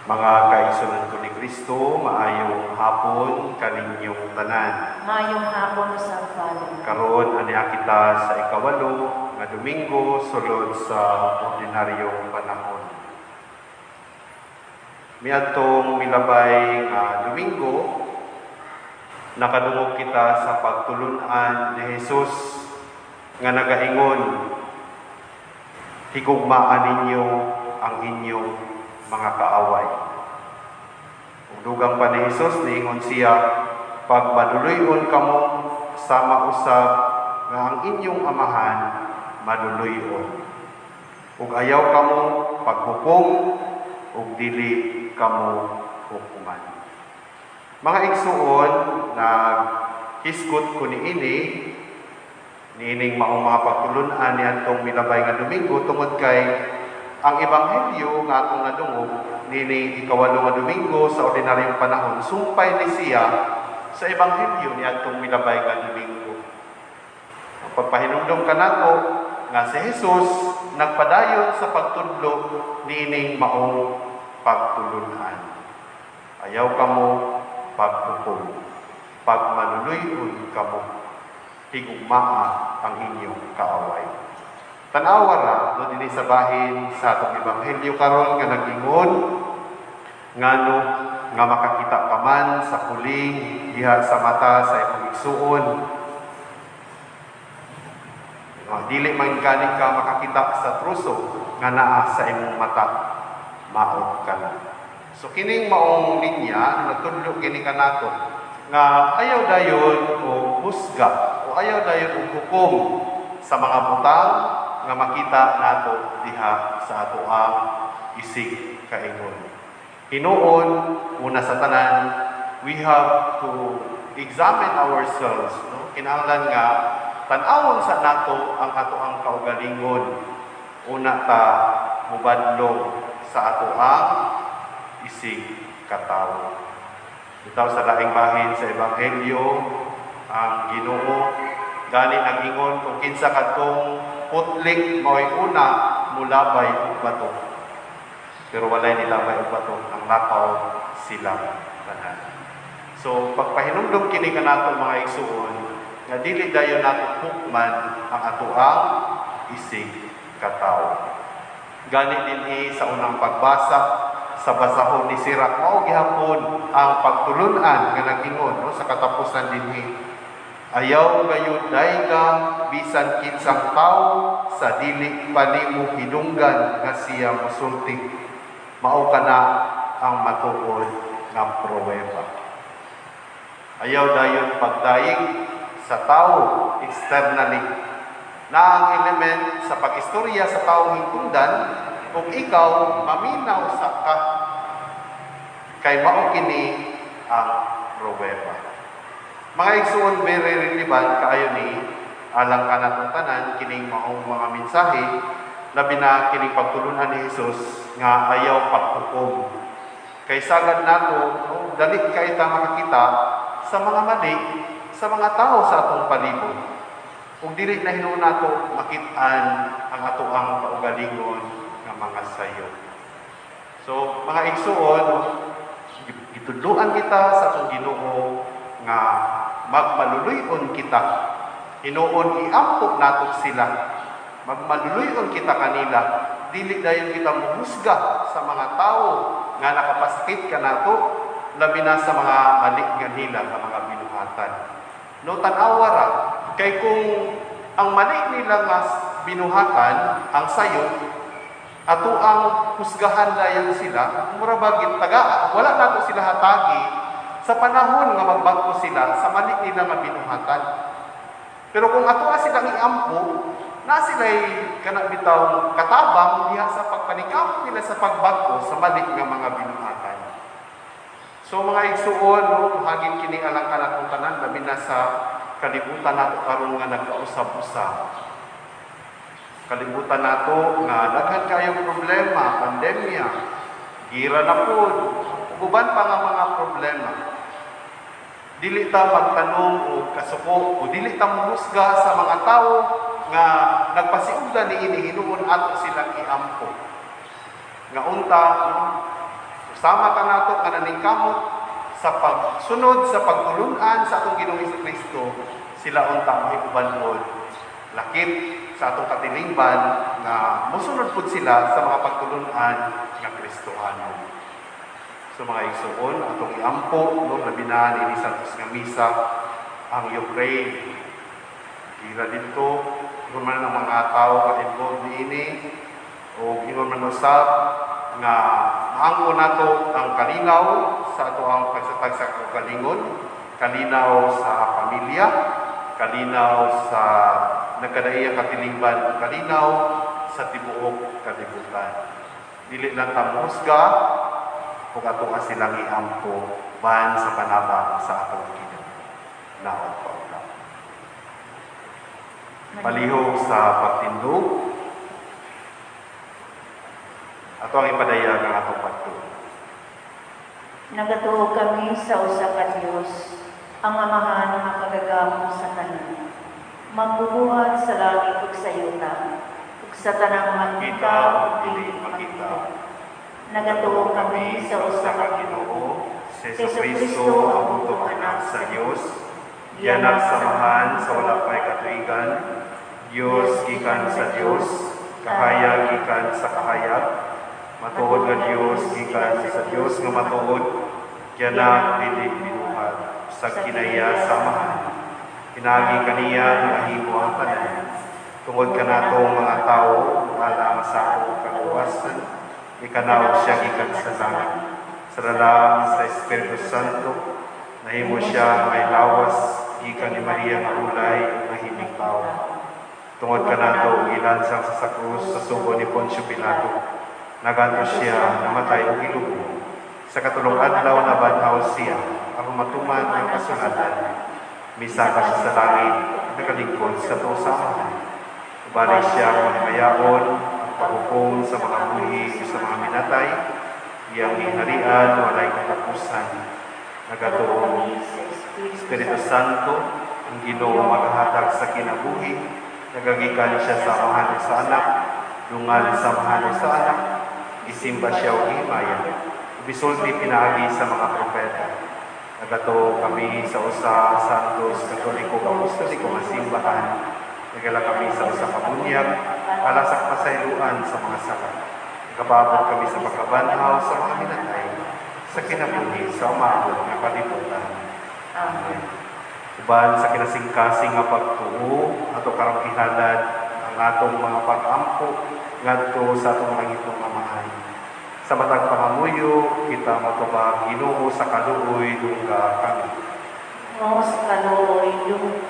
Mga kaigsuonan ko ni Kristo, maayong hapon kaninyong tanan. Maayong hapon sa, Father. Karon ania kita sa 8 nga Domingo sulod sa ordinaryong panahon. Miadtong milabay nga Domingo, nakadungog kita sa pagtulunan ni Jesus nga nagaingon, "Higugmaa ninyo ang inyong mga kaaway." Ug dugang pa ni Jesus, niingon siya, "Pagmaduluy-on kamo, sama usab nga ang inyong Amahan maduluy-on. Ug ayaw kamo paghukom, ug dili kamo hukuman." Mga igsuon, naghisgot ko niini niining maong mga pagtulunan niadtong milabay nga Domingo tungod kay ang Ebanghelyo nga atong nadungog nining 8 nga Domingo sa ordinaryong panahon sumpay ni siya sa Ebanghelyo niadtong milabay nga Domingo. Ang pagpahinumdom kanato nga si Jesus nagpadayon sa pagtudlo niining maong pagtulunan. Ayaw kamo paghukom. Pagmaluluy-on kamo, higugmaa ang inyong kaaway. Tan-awa ra no dinhi sa bahin sa atong Ebanghelyo karon nga nag-ingon, "Ngano nga makakita ka man sa puling diha sa mata sa imong igsuon, no, dili man gani ka makakita sa truso nga naa sa imong mata?" Maot ka na. So kining maong linya nagtudlo kini kanato nga ayaw dayon og husga o ayaw dayon og hukom sa mga butang nga makita nato diha sa atoang isig kaingon. Hinuon, una sa tanan, we have to examine ourselves, no? Kinahanglan nga tan-awon sa nato ang atoang kaugalingon. Una ta mubadlong sa atoang isig katawo. Bitaw sa laing bahin sa Ebanghelyo, ang Ginoo gani nag-ingon kung kinsa kadtong putlik mao'y una mulabay og bato. Pero walay nilabay og bato, ang lakaw sila tanan. So pagpahinumdom kini kanato, mga igsuon, nga dili dayon nato hukman ang atoang isig katawo. Gani dinhi sa unang pagbasa sa basahon ni Sirach, mao gihapon ang pagtulunan nga nag-ingon, no, sa katapusan dinhi. "Ayaw gayud dayga bisan kinsang tawo sa dili pa nimo hidunggan nga siya mosulti. Mao kana ang matuod nga pruweba." Ayaw dayon pagdayeg sa tawo externally na ang element sa pag-istorya sa taong hintungdan ug ikaw maminaw sa ka kay mao kini ang pruweba. Mga igsuon, very relevant kaayo ni alang kanatong tanan kining maong mga mensahe, labi na kining pagtulunan ni Jesus nga ayaw paghukom. Kay sagad nato, no, dali kay ta makakita sa mga mali sa mga tao sa atong palibot. Ug dili na hinuon nato makit-an ang atoang kaugalingon nga mga sayo. So, mga igsuon, gitudloan kita sa atong Ginoo nga magmaluluy-on kita. Hinuon iampo nato sila. Magmaluluy-on kita kanila. Dili dayon kita muhusga sa mga tao nga nakapasakit kanato, labi na sa mga mali nga nila nga mga binuhatan. No, tan-awa ra kay kung ang mali nila nga binuhatan ang sayo ato ang husgahan dayon sila, mura ba taga wala nato sila hatagi sa panahon nga magbag-o sila sa mali nila nga binuhatan. Pero kung ato silang iampo na sila'y kana bitaw katabang diha sa pagpanikap nila sa pagbag-o sa mali nga mga binuhatan. So mga igsuon, no, hagin kini alang kanatong tanan, labi na sa kalibutan nato karon nga nagkausab-usab. Kalibutan nato nga daghan kayong problema, pandemya, gira na pud, ug uban pa nga mga problema. Dili ta magtanom og kasuko o dili ta mohusga sa mga tawo nga nagpasiugda niini. Hinuon ato silang iampo. Nga unta, no, Sama kanato nga naningkamot sa pagsunod sa pagtulunan sa atong Ginoong Kristo, sila unta mahiuban pod lakip sa atong katilingban nga mosunod pud sila sa mga pagtulunan nga Kristohanon. So mga igsuon, atong iampo, no, labi na ini Santos nga Misa, ang Ukraine. Gira dito, ingon man ang mga tao nga involved niini, o ingon man usab nga maangko nato ang kalinaw sa ato ang pagsatag sa kaugalingon, kalinaw sa pamilya, kalinaw sa nagkadaiyang katilingban, kalinaw sa tibuok kalibutan. Dili lang ta mohusga, ug ato ka silang iampo ban sa panabang sa atong Ginoo. Naot pa ula. Palihog sa pagtindog, ato ang ipadayag ang atong pagtuo. Nagatuo kami sa usa ka Dios, ang Amahan nga makagagahom sa tanan. Magbubuhat sa langit ug sa yuta, ug sa tanang makita Kita ug ug dili dili makita. makita. Nagatuo kami sa usa ka Ginoo, si Jesu Kristo, ang bugtong anak sa Dios, gianak sa Amahan sa wala pa'y katuigan, Dios gikan sa Dios, kahayag gikan sa kahayag, matuod nga Dios gikan sa Dios nga matuod, gianak, dili binuhat, sa kinaiya sa Amahan. Pinaagi kaniya nahimo ang tanan. Tungod kanatong mga tao, alang sa atong kaluwasan, ikanaog siya gikan sa langit. Sa lalang sa Espiritu Santo, nahimo siya may lawas gikan ni Maria nga ulay ug nahimong tao. Tungod kanato gilansang sa krus sa sugo ni Poncio Pilato. Nagantos siya, namatay ug gilubong. Sa katulong adlaw nabanhaw siya aron matuman ang kasulatan. Misaka siya sa langit, nakalingkod sa tuo sa Amahan. Ubali siya ang mahimayaon, ang paghukom sa mga buhi ug sa mga minatay, iyang gingharian walay katapusan. Nagatuo kami sa Espiritu Espiritu Santo, ang Ginoo maghatag sa kinabuhi, nagagikan siya sa Amahan ug sa Anak, dungan sa Amahan ug sa Anak, gisimba siya og himaya, bisulti pinaagi sa mga propeta. Nagatuo kami sa usa Santos Katoliko Apostoliko nga simbahan. Nagala kami sa usa ka bunyag, alang sa kapasayloan sa mga sala. Nagapaabot kami sa pagkabanhaw sa mga minatay, sa kinabuhi sa umaabot nga kalibutan. Amen. Uban sa kinasingkasing nga pagtuo, ato karong ihalad ang atong mga pag-ampo ngadto sa atong langitnong Amahan. Sa matag pangamuyo, kita matubag, "Ginoo, sa kaluoy, dungga kami." Ginoo, sa kaluoy, dungga